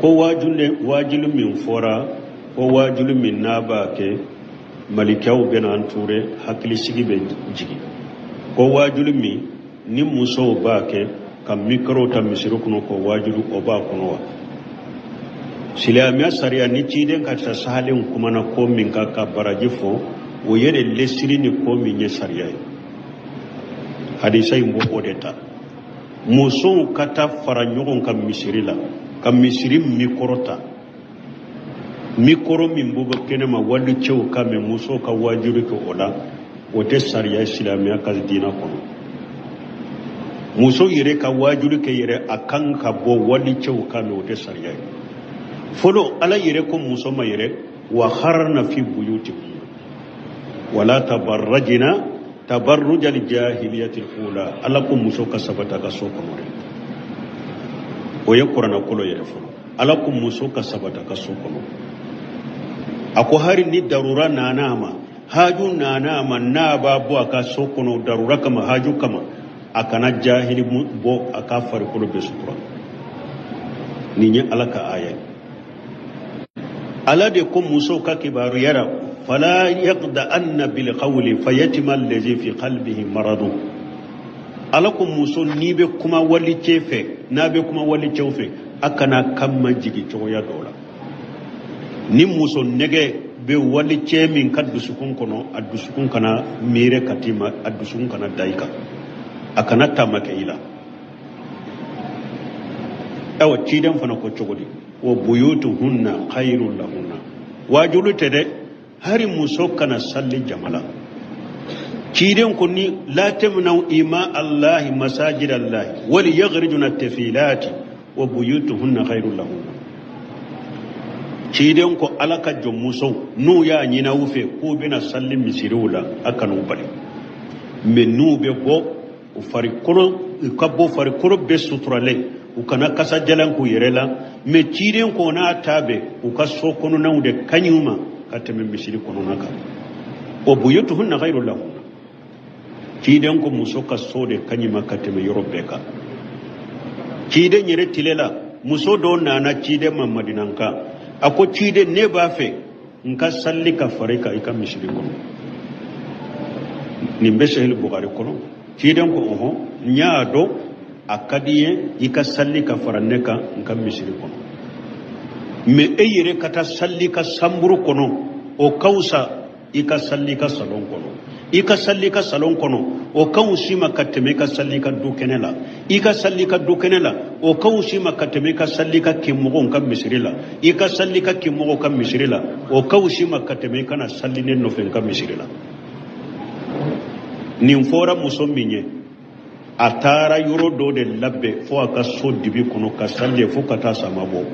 Ko waajulu min fɔra, ko waajulu min n'a b'a kɛ malikɛw bɛna an ture, hakilisigi bɛ jigin. Ko waajulu min ni musow b'a kɛ ka mikoro ta misiri kɔnɔ ko waajulu, o b'a kɔnɔ wa? Silamɛya sariya ni ciden ka sahalen kumana ko min kan ka baraji fɔ, o ye de lesiri ni ko min ye sariya ye. Hadisa in b'o de ta. Musow ka taa fara ɲɔgɔn kan misiri la ka misiri mikoro ta, mikoro min b'o bɔ kɛnɛma walicɛw ka mɛn, musow ka waajuli kɛ o la, o tɛ sariya silamɛya ka diinɛ kɔnɔ. Muso yɛrɛ ka waajuli kɛ yɛrɛ a kan ka bɔ walicɛw ka mɛn, o tɛ sariya ye. Fɔlɔ Ala yɛrɛ ko muso ma yɛrɛ wa harna fi buyutikunna wala tabarrajina tabarrujal jahiliyatil ula. Ala ko muso ka sabata ka so kɔnɔ dɛ, o ye kuranɛ kolo yɛrɛ fɔlɔ. Ala ko muso ka sabata ka so kɔnɔ. A ko hari ni darura nana a ma, haju nana a ma, n'a b'a bɔ a ka so kɔnɔ darura kama, haju kama, a kana jahili bɔ, a k'a farikolo bɛɛ sutura. Nin ye Ala ka aya ye. Ala de ko musow ka kibaruya la fala yaqda'anna bil qawli fayatima allazi fi qalbihi maradun. Ala ko muso n'i bɛ kuma walicɛ fɛ, n'a bɛ kuma walicɛw fɛ, a kana kan majigin cogoya dɔ la. Ni muso nɛgɛ bɛ walicɛ min ka dusukun kɔnɔ, a dusukun kana miire ka t'i ma, a dusukun kana da i kan, a kana taama kɛ i la. Ayiwa, ciden fana ko cogo di? Wa buyutuhunna khayrun lahunna. Waajulu tɛ dɛ, hari muso kana salli jama la. Ciden ko ni la tamnau ima Allahi masajid Allahi wali yaghrijuna tafilati wa buyutuhunna khayrun lahunna. Ciden ko Ala ka jɔn musow n'u y'a ɲini aw fɛ k'u bɛna salli misiriw la, a kan'u bali, mɛ n'u bɛ bɔ u farikolo, u ka bɔ farikolo bɛɛ suturalen, u kana kasajalan k'u yɛrɛ la. Mɛ ciden ko n'a ta bɛɛ, u ka so kɔnɔnaw de ka ɲi u ma ka tɛmɛ misiri kɔnɔna kan. Wa buyutuhunna khayrun lahunna. Ciden ko muso ka so de ka ɲi ma ka tɛmɛ yɔrɔ bɛɛ kan. Ciden yɛrɛ tile la, muso dɔ nana ciden ma Madinanka. A ko ciden, ne b'a fɛ n ka salli ka fara i kan i ka misiri kɔnɔ. Nin bɛ Sahih Bukhari kɔnɔ. Ciden ko ɔhɔn, n y'a dɔn a ka di ye i ka salli ka fara ne kan n ka misiri kɔnɔ, mɛ e yɛrɛ ka taa salli ka sanburu kɔnɔ, o ka fisa i ka salli ka salon kɔnɔ. I ka salli ka salon kɔnɔ, o ka fisa i ma ka tɛmɛ i ka salli ka du kɛnɛ la. I ka salli ka du kɛnɛ la, o ka fisa i ma ka tɛmɛ i ka salli ka kinmɔgɔw ka misiri la. I ka salli ka kinmɔgɔw ka misiri la, o ka fisa i ma ka tɛmɛ i kana salli ne nɔfɛ n ka misiri la. Nin fɔra muso min ye, a taara yɔrɔ dɔ de labɛn fo a ka so dibi kɔnɔ ka salli fo ka taa sama bɔ.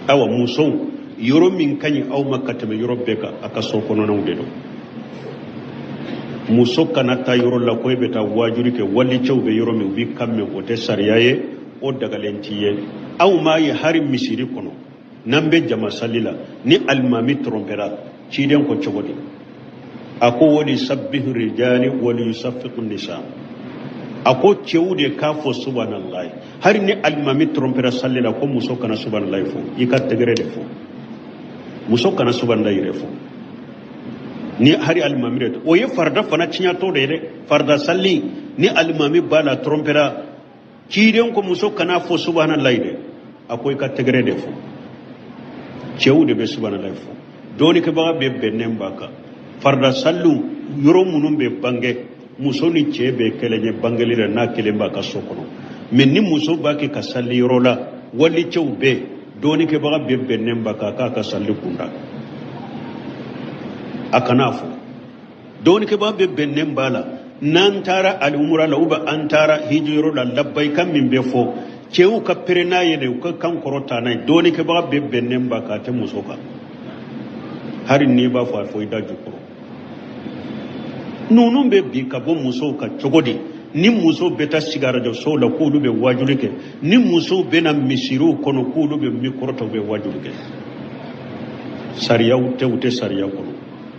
Ayiwa, musow, yɔrɔ min ka ɲi aw ma ka tɛmɛ yɔrɔ bɛɛ kan, a ka so kɔnɔnaw de don. Muso kana taa yɔrɔ la ko e bɛ taa waajuli kɛ walicɛw bɛ yɔrɔ min, u b'i kan mɛn, o tɛ sariya ye, o dagalen t'i ye. Aw m'a ye hari misiri kɔnɔ, n'an bɛ jama sali la, ni alimami tɔrɔmpɛra, ciden ko cogo di? A ko wali sabbihu rijali wali yusaffiqu nisa. A ko cɛw de k'a fɔ subhanallahi. Hari ni alimami tɔrɔmpɛra sali la, ko muso kana subhanallahi fɔ, i ka tɛgɛrɛ de fɔ. Muso kana subhanallahi yɛrɛ fɔ ni hari alimami de. O ye farida fana tiɲɛtɔ de ye dɛ. Farida sali ni alimami b'a la tɔrɔmpɛra, ciden ko muso kana fɔ subhanallahi dɛ, a ko i ka tɛgɛrɛ de fɔ. Cɛw de bɛ subhanallahi fɔ, dɔɔnikɛbaga bɛ bɛnnen b'a kan. Farida saliw yɔrɔ minnu bɛ bange, muso ni cɛ bɛ kelen ye bangeli la n'a kelen b'a ka so kɔnɔ. Mɛ ni muso b'a kɛ ka sali yɔrɔ la, walicɛw bɛ, dɔɔnikɛbaga bɛ bɛnnen b'a kan k'a ka sali kunda, a kana fɔ. Dɔɔnikɛbaga bɛ bɛnnen b'a la. N'an taara alimura la, ubiyɛn an taara hijiyɔrɔ la, labayika min bɛ fɔ, cɛw ka pere n'a ye de, u ka kan kɔrɔta n'a ye. Dɔɔnikɛbaga bɛ bɛnnen b'a kan, a tɛ muso kan. Hari n'i b'a fɔ, a fɔ i da jukɔrɔ. Ninnu bɛ bin ka bɔ musow kan cogo di? Ni musow bɛ taa sigi arajosow la k'olu bɛ wajuli kɛ, ni musow bɛ na misiriw kɔnɔ k'olu bɛ mikɔrɔ ta, u bɛ wajuli kɛ, sariyaw tɛ, u tɛ sariya kɔnɔ.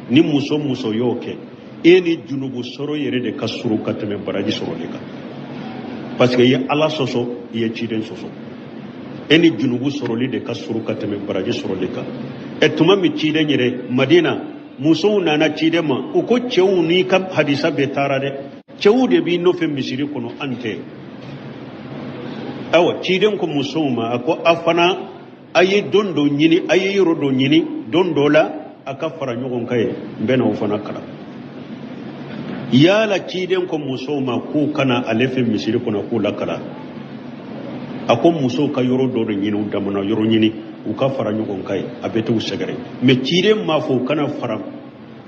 Ni muso y'o kɛ, e ni junubu sɔrɔ yɛrɛ de ka surun ka tɛmɛ baraji sɔrɔ de kan, parce que i ye Ala sɔsɔ, i ye ciden sɔsɔ. E ni junubu sɔrɔli de ka surun ka tɛmɛ baraji sɔrɔli kan. Ɛ tuma min ciden yɛrɛ Madina musow nana ciden ma, u ko cɛw n'i ka hadisa bɛɛ taara dɛ, cɛw de b'i nɔfɛ misiri kɔnɔ, an tɛ. Ayiwa, ciden ko musow ma, a ko a fana a ye don dɔ ɲini, a ye yɔrɔ dɔ ɲini don dɔ la, a ka fara ɲɔgɔn kan yen, n bɛna o fana kalan. Yala ciden ko musow ma k'u ka na ale fɛ misiri kɔnɔ k'u lakalan? A ko musow ka yɔrɔ dɔ de ɲini, u damana yɔrɔ ɲini, u ka fara ɲɔgɔn kan yen, a bɛ t'u sɛgɛrɛ. Mɛ ciden m'a fɔ u kana fara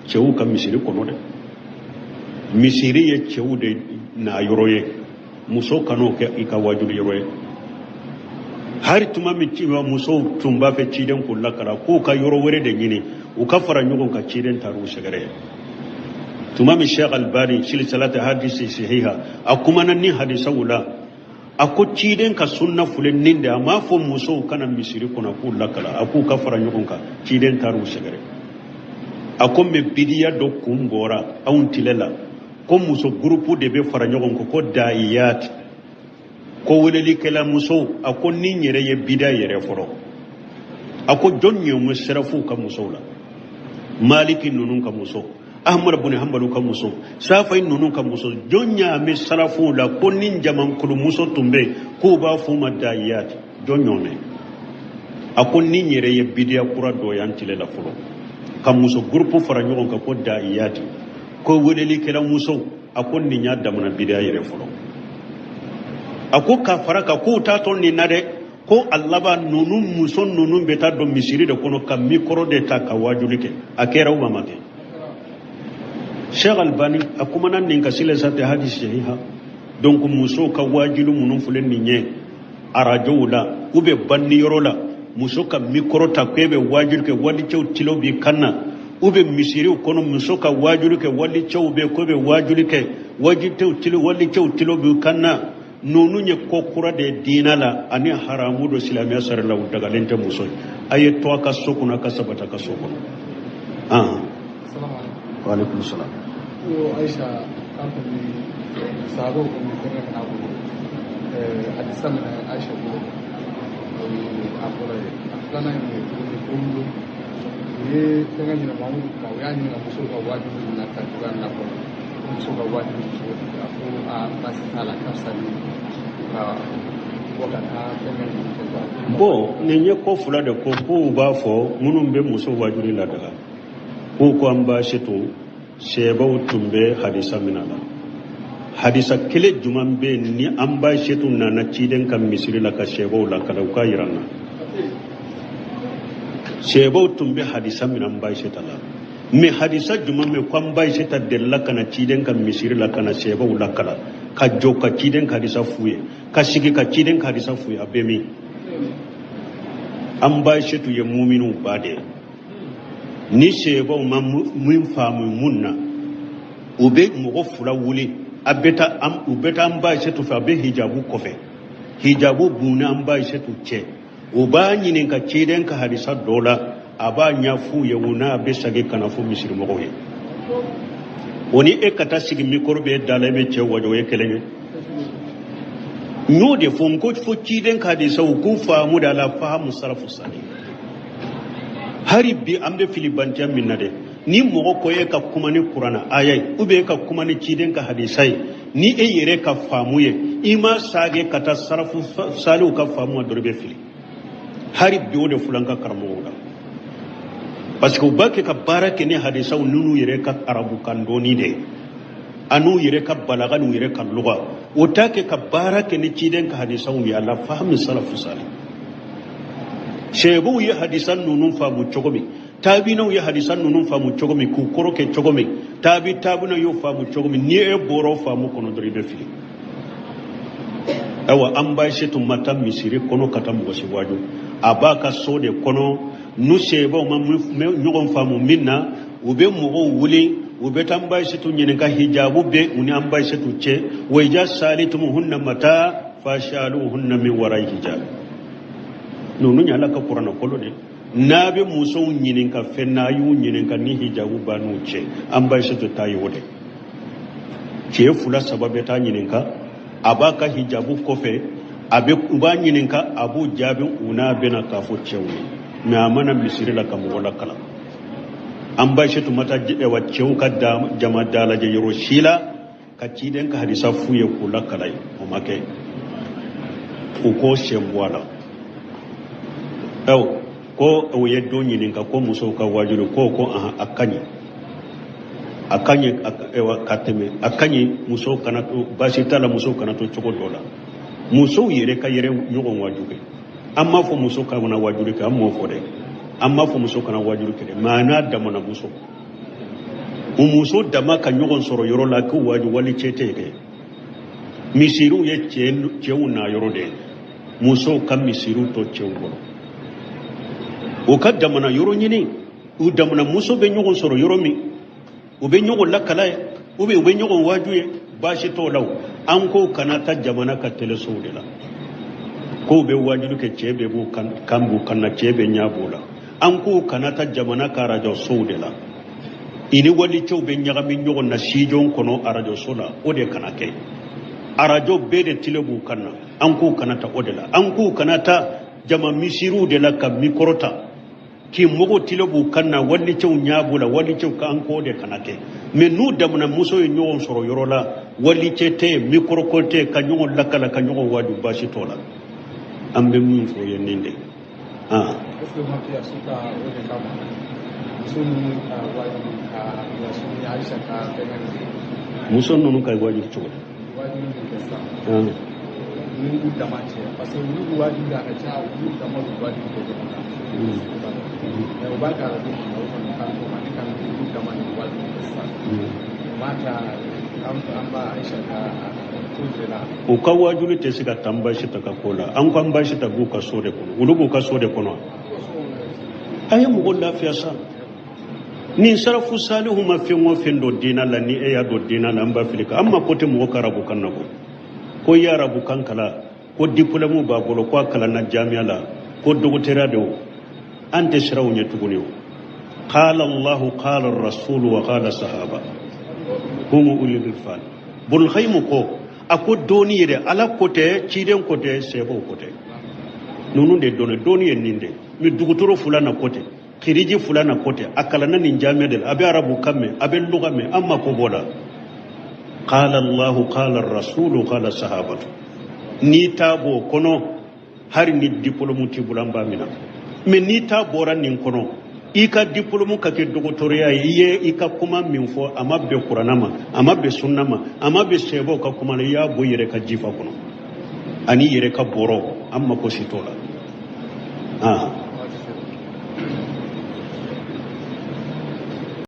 cɛw kan misiri kɔnɔ dɛ. Misiri ye cɛw de na yɔrɔ ye, muso kan'o kɛ i ka wajuli yɔrɔ ye. Hari tuma min musow tun b'a fɛ ciden k'u lakalan, k'u ka yɔrɔ wɛrɛ de ɲini, u ka fara ɲɔgɔn kan, ciden taar'u sɛgɛrɛ. Tuma min Sheikh Albani silsilati hadisi sahiha a kumana ni hadisaw la, a ko ciden ka sunna filɛ nin de, a m'a fɔ musow ka na misiri kɔnɔ k'u lakalan, a k'u ka fara ɲɔgɔn kan, ciden taar'u sɛgɛrɛ. A ko mɛ bidiya dɔ kun bɔra anw tile la, ko muso gurupu de bɛ fara ɲɔgɔn kan ko dayiyat, ko welelikɛla musow. A ko nin yɛrɛ ye bida yɛrɛ fɔlɔ. A ko jɔn ye mu sirafuw ka musow la, Maliki ninnu ka muso, Ahmad bin Hanbalu ka muso, Safai ninnu ka muso, jɔn y'a mɛn sarafuw la ko ni jamankulu muso tun bɛ yen k'u b'a f'u ma dayiyat? Jɔn y'o mɛn? A ko nin yɛrɛ ye bidiya kura dɔ y'an tile la fɔlɔ, ka muso gurupu fara ɲɔgɔn kan ko dayiyat, ko welelikɛla musow. A ko nin y'a damana bidiya yɛrɛ fɔlɔ. A ko ka fara kan k'u t'a to nin na dɛ, ko a laban ninnu muso ninnu bɛ taa don misiri de kɔnɔ ka mikɔrɔ de ta ka wajuli kɛ. A kɛra o ma kɛ? Sheikh Albani a kumana nin ka silsilati hadisi sahiha. Donc musow ka wajuli minnu filɛ nin ye arajow la ou bien banniyɔrɔ la, muso ka mikɔrɔ ta k'e bɛ wajuli kɛ, walicɛw tilew b'i kan na, ou bien misiriw kɔnɔ muso ka wajuli kɛ, walicɛw bɛ k'e bɛ wajuli kɛ, walicɛw tilew b'i kan na, ninnu ye ko kura de ye diinɛ la ani haramu don silamɛya sariya la, u dagalen tɛ muso ye. A ye to a ka so kɔnɔ, a ka sabati a ka so kɔnɔ. Wa aleykum salam. Ko Aisha kan tun bɛ sahabaw tun bɛ fɛngɛ kana bolo, hadisa minɛ Aisha bolo, o ye a fɔlɔ ye. A filanan ye mun ye tuguni? Ko u ye fɛngɛ ɲini Mamudu kuma, u y'a ɲininka musow ka wajibi na ta cogoya min na fɔlɔ, ko musow ka wajibi cogo di? A ko a baasi t'a la, ka fisa ni ka bɔ ka taa fɛngɛ ninnu kɛ quoi. Bon, nin ye ko fila de ko k'u b'a fɔ minnu bɛ muso wajuli ladaga, k'u ko an baasi to sɛbaw tun bɛ hadisa min la. Hadisa kelen jumɛn bɛ yen ni an baasi to nana ciden ka misiri la ka sɛbaw lakala, u k'a yira n na? Sɛbaw tun bɛ hadisa min an baasi ta la, mɛ hadisa jumɛn bɛ ko an baasi ta delila ka na ciden ka misiri la ka na sɛbaw lakala, ka jɔ ka ciden ka hadisa f'u ye, ka sigi ka ciden ka hadisa f'u ye, a bɛ min? An baasi tu ye muminiw ba de ye. Ni sɛbaw ma min faamu mun na, u bɛ mɔgɔ fila wuli, a bɛ taa, u bɛ taa an baasi tu fɛ, a bɛ hijabu kɔfɛ, hijabu b'u ni an baasi tu cɛ, u b'a ɲininka ciden ka hadisa dɔ la, a b'a ɲɛf'u ye, u n'a bɛ segin ka na fɔ misirimɔgɔw ye. O ni e ka taa sigi mikoro bɛ da la, e bɛ cɛ wajɔ, o ye kelen ye. N y'o de fɔ, n ko fo ciden ka hadisa u k'u faamu de, ala fahamu salafu sali. Hari bi an bɛ filibantiya min na dɛ, ni mɔgɔ ko e ka kuma ni kuranna aya ye ou bien e ka kuma ni ciden ka hadisa ye, ni e yɛrɛ ka faamu ye, i ma sage ka taa sarafu saliw ka faamu ma dɔrɔn, i bɛ fili. Hari bi o de fɔla an ka karamɔgɔw la, parce que u b'a kɛ ka baara kɛ ni hadisaw ninnu yɛrɛ ka arabukan dɔɔni de ye, an'u yɛrɛ ka balaga n'u yɛrɛ ka luga, o t'a kɛ ka baara kɛ ni ciden ka hadisaw ye ala fahami salafu sali. Sɛbɛw ye hadisa ninnu faamu cogo min, taabinaw ye hadisa ninnu faamu cogo min, k'u kɔrɔ kɛ cogo min, taabi taabinaw y'o faamu cogo min, ni e bɔra o faamu kɔnɔ dɔrɔn, i bɛ fili. Ayiwa, an ba Asetu ma taa misiri kɔnɔ ka taa mɔgɔ si waaju, a b'a ka so de kɔnɔ. N'u sɛbɛw ma ɲɔgɔn faamu min na, u bɛ mɔgɔw wuli, u bɛ taa an ba Asetu ɲininka hijabu bɛ u ni an ba Asetu cɛ, wa ija salitumuhunna mata fashaluhunna min warai hijab. Ninnu ye Ala ka kuranɛ kolo de. N'a bɛ musow ɲininka fɛn n'a y'u ɲininka ni hijabu b'a n'u cɛ, an ba Asetu ta ye o de. Cɛ fila saba bɛ taa ɲininka, a b'a ka hijabu kɔfɛ, A bɛ u b'a ɲininka, a b'u jaabi, u n'a bɛna k'a fɔ cɛw ye. Mais a ma na misiri la ka mɔgɔ lakalan. An ba Aïssatou ma taa wa cɛw ka jama dalajɛ yɔrɔ si la ka ciden ka hadisa f'u ye k'u lakalan ye. O ma kɛ. U k'o sen bɔ a la. Aw ko o ye dɔ ɲininka ko musow ka wajuli ko ahan, a ka ɲi, a ka ɲi, ka tɛmɛ a ka ɲi, musow kana to, baasi t'a la, musow kana to cogo dɔ la, musow yɛrɛ ka yɛrɛ ɲɔgɔn waju kɛ. An m'a fɔ muso kana wajuli kɛ, an m'o fɔ dɛ, an m'a fɔ muso kana wajuli kɛ dɛ, mais a n'a damana muso, u muso dama ka ɲɔgɔn sɔrɔ yɔrɔ la k'u waju, wali cɛ tɛ kɛ. Misiriw ye cɛw na yɔrɔ de ye, musow ka misiriw to cɛw bolo. U ka damana yɔrɔ ɲini, u damana muso bɛ ɲɔgɔn sɔrɔ yɔrɔ min, u bɛ ɲɔgɔn lakala ye, ou bien u bɛ ɲɔgɔn waaju ye, baasi t'o la. O an ko kana taa jamana ka telesow de la k'o bɛ waajuli kɛ, cɛ bɛ b'u kan b'u kan na, cɛ bɛ ɲɛ b'o la. An ko kana taa jamana ka arajosow de la, i ni walicɛw bɛ ɲagami ɲɔgɔn na studio kɔnɔ arajoso la, o de kana kɛ. Arajo bɛɛ de tile b'u kan na, an k'u kana taa o de la. An k'u kana taa jama misiriw de la ka mikɔrɔ ta k'i mɔgɔw tile b'u kan na, walicɛw ɲɛ b'u la, walicɛw ka, an k'o de kana kɛ. Mais n'u damana muso ye ɲɔgɔn sɔrɔ yɔrɔ la, walicɛ tɛ yen, mikɔrɔ ko tɛ yen, ka ɲɔgɔn lakala, ka ɲɔgɔn waaju, baasi t'o la. An bɛ min fɔ ye nin de ye. Est-ce que ma kiyasu ta o de kama, muso ninnu ka wajibi ka kiyasu ni Aïcha ka fɛngɛ ninnu? Muso ninnu ka wajibi cogo di? Wajibi min kɛ sisan ni u dama cɛ, parce que olu wajibi a ka ca, olu dama bɛ wajibi kɛ ɲɔgɔn kan, mais u b'a kɛ arajo kɔnɔ, o kɔni kan ko ma ne kan, olu dama de wajibi kɛ sisan, u b'a ta an ba Aïcha ka ko de la. U ka wajuli tɛ se ka taa n baasi ta ka ko la. An ko an baasi ta b'u ka so de kɔnɔ, olu b'u ka so de kɔnɔ. A ye mɔgɔ lafiya sa. Nin sarafu salihu ma fɛn o fɛn dɔ diina la, ni e y'a dɔn diina la, an b'a fili kan. An ma ko tɛ mɔgɔ ka arabukan na ko ko i ye arabukan kalan, ko diplôme b'a bolo, ko a kalanna jamiya la, ko dɔgɔtɔrɔya de o, an tɛ siran o ɲɛ tuguni. O qala Allahu, qala rasulu wa qala sahaba hum ulul irfan. Bulkhaymu ko a ko dɔɔni yɛrɛ, Ala ko tɛ, ciden ko tɛ, sɛbɛw ko tɛ, ninnu de dɔnni dɔɔni ye nin de. Mais dugutɔrɔ fulana ko tɛ, kiriji fulana ko tɛ, a kalanna nin jamiya de la, a bɛ arabu kan mɛn, a bɛ luga mɛn, an mako b'o la. Qala Allahu, qala rasulu, qala sahabatu. N'i ta b'o kɔnɔ, hali ni diplôme t'i bolo, an b'a minɛ. Mais n'i ta bɔra nin kɔnɔ, i ka diplôme ka kɛ dɔgɔtɔrɔya ye, i ye i ka kuma min fɔ, a ma bɛn kuranna ma, a ma bɛn sunna ma, a ma bɛn sɛbɛw ka kuma la, i y'a bɔ i yɛrɛ ka jifa kɔnɔ ani i yɛrɛ ka bɔrɔ, an mako si t'o la.